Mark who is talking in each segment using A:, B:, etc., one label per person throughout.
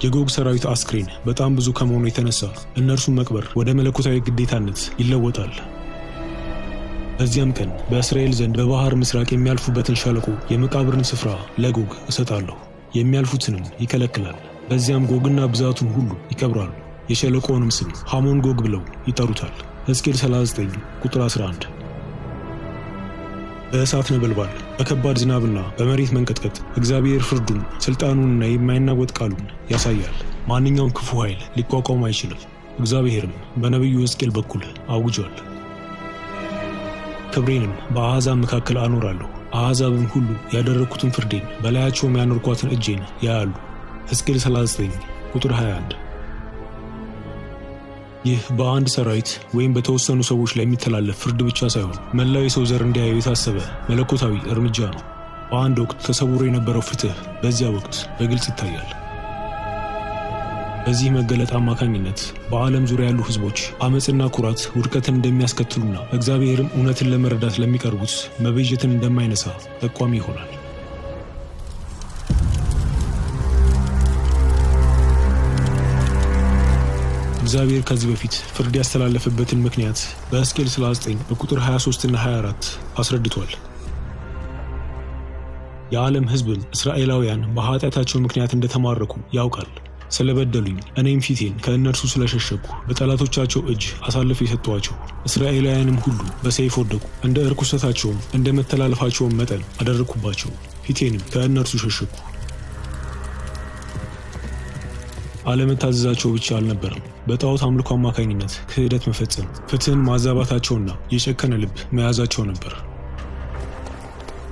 A: የጎግ ሰራዊት አስክሬን በጣም ብዙ ከመሆኑ የተነሳ እነርሱን መቅበር ወደ መለኮታዊ ግዴታነት ይለወጣል። በዚያም ቀን በእስራኤል ዘንድ በባህር ምስራቅ የሚያልፉበትን ሸለቆ የመቃብርን ስፍራ ለጎግ እሰጣለሁ፣ የሚያልፉትንም ይከለክላል። በዚያም ጎግና ብዛቱን ሁሉ ይቀብራሉ። የሸለቆውንም ስም ሐሞን ጎግ ብለው ይጠሩታል። ሕዝቅኤል 39 ቁጥር 11። በእሳት ነበልባል፣ በከባድ ዝናብና በመሬት መንቀጥቀጥ እግዚአብሔር ፍርዱን፣ ስልጣኑንና የማይናወጥ ቃሉን ያሳያል። ማንኛውም ክፉ ኃይል ሊቋቋም አይችልም። እግዚአብሔርም በነቢዩ ሕዝቅኤል በኩል አውጇል። ክብሬንም በአሕዛብ መካከል አኖራለሁ፣ አሕዛብም ሁሉ ያደረግኩትን ፍርዴን በላያቸውም ያኖርኳትን እጄን ያያሉ። ሕዝቅኤል 39 ቁጥር 21። ይህ በአንድ ሰራዊት ወይም በተወሰኑ ሰዎች ላይ የሚተላለፍ ፍርድ ብቻ ሳይሆን መላው የሰው ዘር እንዲያየው የታሰበ መለኮታዊ እርምጃ ነው። በአንድ ወቅት ተሰውሮ የነበረው ፍትህ በዚያ ወቅት በግልጽ ይታያል። በዚህ መገለጥ አማካኝነት በዓለም ዙሪያ ያሉ ሕዝቦች አመፅና ኩራት ውድቀትን እንደሚያስከትሉና እግዚአብሔርም እውነትን ለመረዳት ለሚቀርቡት መቤዠትን እንደማይነሳ ጠቋሚ ይሆናል። እግዚአብሔር ከዚህ በፊት ፍርድ ያስተላለፈበትን ምክንያት በሕዝቅኤል 39 በቁጥር 23 እና 24 አስረድቷል። የዓለም ሕዝብም እስራኤላውያን በኃጢአታቸው ምክንያት እንደተማረኩ ያውቃል። ስለበደሉኝ እኔም ፊቴን ከእነርሱ ስለሸሸግኩ በጠላቶቻቸው እጅ አሳልፌ የሰጠኋቸው፣ እስራኤላውያንም ሁሉ በሰይፍ ወደቁ። እንደ እርኩሰታቸውም እንደ መተላለፋቸውም መጠን አደረግኩባቸው፣ ፊቴንም ከእነርሱ ሸሸግኩ። አለመታዘዛቸው ብቻ አልነበረም። በጣዖት አምልኮ አማካኝነት ክህደት መፈጸም፣ ፍትህን ማዛባታቸውና የጨከነ ልብ መያዛቸው ነበር።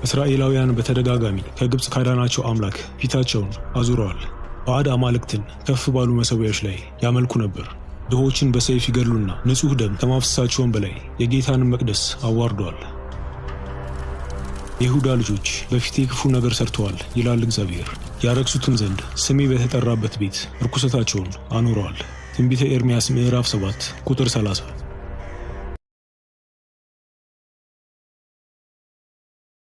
A: እስራኤላውያን በተደጋጋሚ ከግብፅ ካዳናቸው አምላክ ፊታቸውን አዙረዋል። ባዕድ አማልክትን ከፍ ባሉ መሠዊያዎች ላይ ያመልኩ ነበር። ድሆችን በሰይፍ ይገድሉና ንጹሕ ደም ከማፍሰሳቸውም በላይ የጌታንን መቅደስ አዋርደዋል። የይሁዳ ልጆች በፊቴ ክፉ ነገር ሰርተዋል ይላል እግዚአብሔር፣ ያረክሱትም ዘንድ ስሜ በተጠራበት ቤት ርኩሰታቸውን አኑረዋል። ትንቢተ ኤርምያስ ምዕራፍ 7 ቁጥር 30።